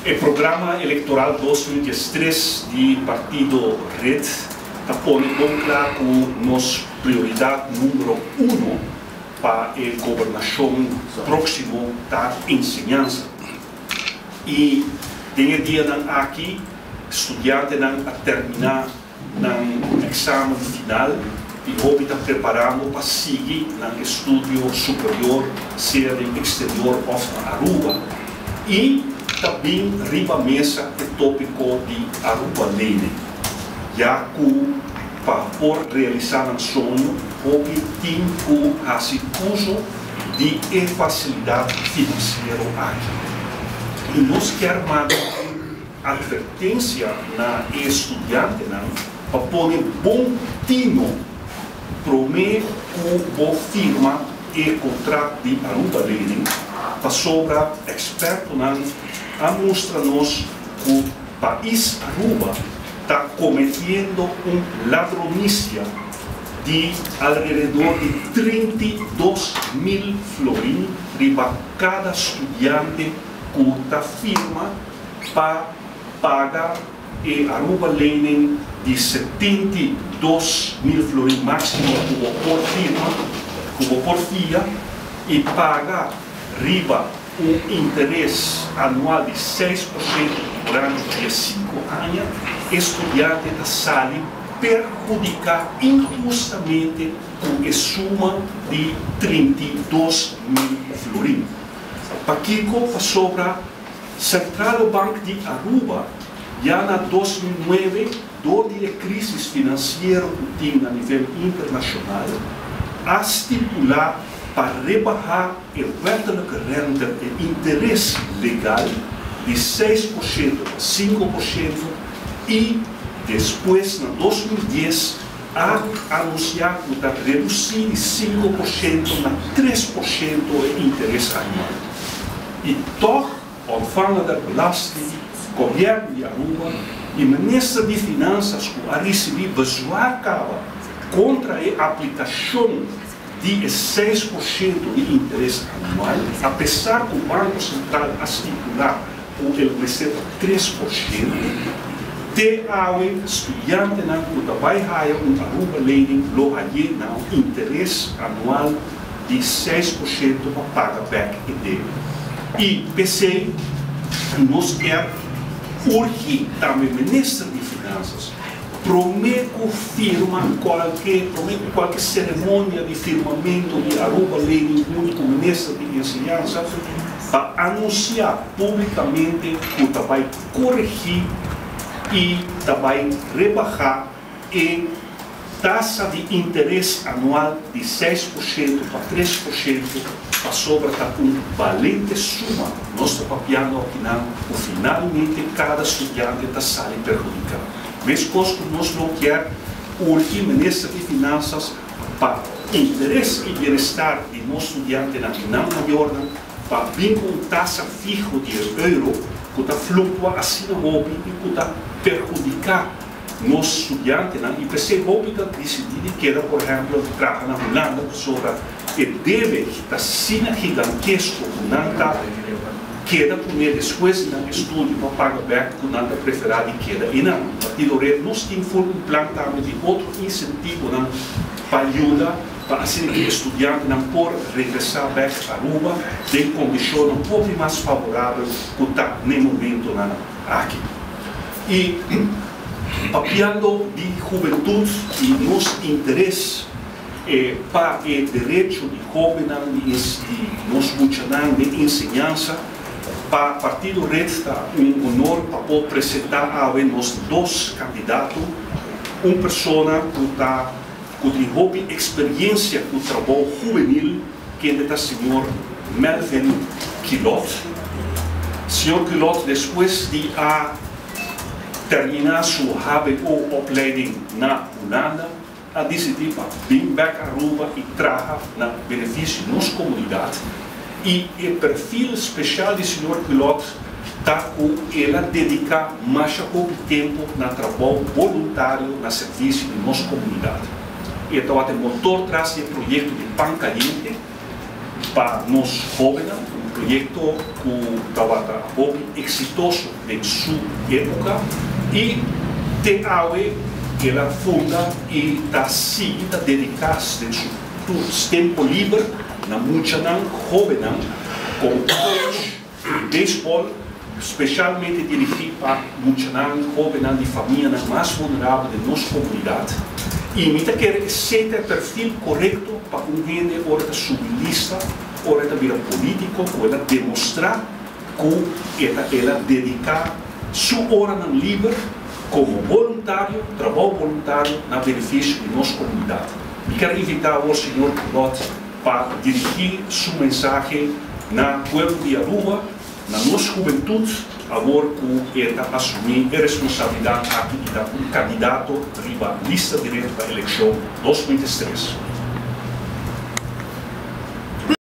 E programa electoral 2013 di partido RED ta pone bon cla cu nos prioridad number 1 pa e gobernacion proximo ta enseñansa. Y den e dianan aki studiantenan a termina nan examen final y hopi ta preparando pa sigui nan estudio superior, sea den exterior of na Aruba. Y ta bin riba mesa e topico di Aruba Lening, ya cu pa por realisa nan soño, hopi tin cu haci uso di e facilidad financiero aki. Y nos kier manda un advertencia na e studiantenan pa pone bon tino prome cu bo firma e contract di Aruba Lening, pasobra expertonan a mustra nos cu pais Aruba ta cometiendo un ladronicia di alrededor di 32.000 florin riba cada studiante cu ta firma pa paga e Aruba Lening di 72.000 florin maximo cu bo por firma, cu bo por fia y paga riba un interes anual di 6% durante 5 aña. E studiante ta sali perhudica inhustamente cu e suma di 32.000 florin. Pakico? Pasobra Centrale Bank di Aruba ya na 2009, door di e crisis financiero cu tin na nivel internacional, a stipula pa rebaha e wettelijke rente, e interes legal, di 6% pa 5% y despues na 2010 a anuncia cu ta reduci di 5% na 3% e interes anual. Y toch ontvanger der belasting, gobierno di Aruba y minister di Finanzas, cu a ricibi bezwaar caba contra e aplicacion di 6% di interes anual, a pesar cu Banco Central a stipula cu e mester 3%, te awe studiantenan cu ta bay haya un Aruba Lening lo haye na un interes anual di 6% pa paga back e debe. Y p'esey nos kier urgi tambe minister di Finanzas, prome cu cualke ceremonia di firmamento di Aruba Lening hunto cu minister di Enseñansa, pa anuncia publicamente cu ta bay coregi y ta bay rebaha e tasa di interes anual di 6% pa 3%, pasobra ta un balente suma nos ta papiando aki nan, cu finalmente cada studiante ta sali perhudica. Mescos cu nos lo kier urgi minister di Finanzas pa interes y bienestar di nos studiantenan y nan mayornan, pa bin cu un tasa fiho di euro cu ta fluctua asina hopi y cu ta perhudica nos studiantenan. Y p'esey hopi ta dicidi di keda, por ehempel, traha na Hulanda, pasobra e debe ta asina gigantesco cu nan ta keda cu despues di nan estudio pa paga back, cu nan ta prefera di keda. Y nan, Partido Red, nos tin full un plan tambe di otro incentivonan pa yuda pa asina cu studiantenan por regresa back Aruba den condicion un poco mas favorabel cu ta na momentonan aki. Y papiando di hubentud y nos interes pa e derecho di hobennan, di nos muchanan di enseñansa, pa Partido Red ta un honor pa por presenta awe nos dos candidato: un persona cu tin hopi experiencia cu trabou hubenil, cu ta señor Melvin Quilot. Señor Quilot, despues di a termina su HBO-opleiding na Hulanda, a dicidi pa bin back Aruba y traha na beneficio di nos comunidad. Y e perfil special di señor Quilot ta cu el a dedica mas poco tempo na trabou voluntario na servicio di nos comunidad. E tabata e motor tras di e proyecto di Pan Caliente pa nos hobennan, un proyecto Proyecto cu tabata hopi exitoso den su epoca y te awe el a funda y ta sigui ta dedica den su tempo liber na muchanan, hobennan, como coach di baseball, specialmente dirigi pa muchanan, hobennan di famianan mas vulnerabel den nos comunidad. Y mi ta kere esey ta e perfil corecto pa un hende ora ta subi lista, ora ta bira politico, cu el a demostra cu el a dedica su oranan liber como voluntario, trabou voluntario na beneficio di nos comunidad. Mi kier invita awor señor Curot pa dirigi su mensahe na pueblo di Aruba, na nos hubentud, awor cu e ta asumi e responsabilidad aki y ta un candidato riba lista directo pa eleccion 2003.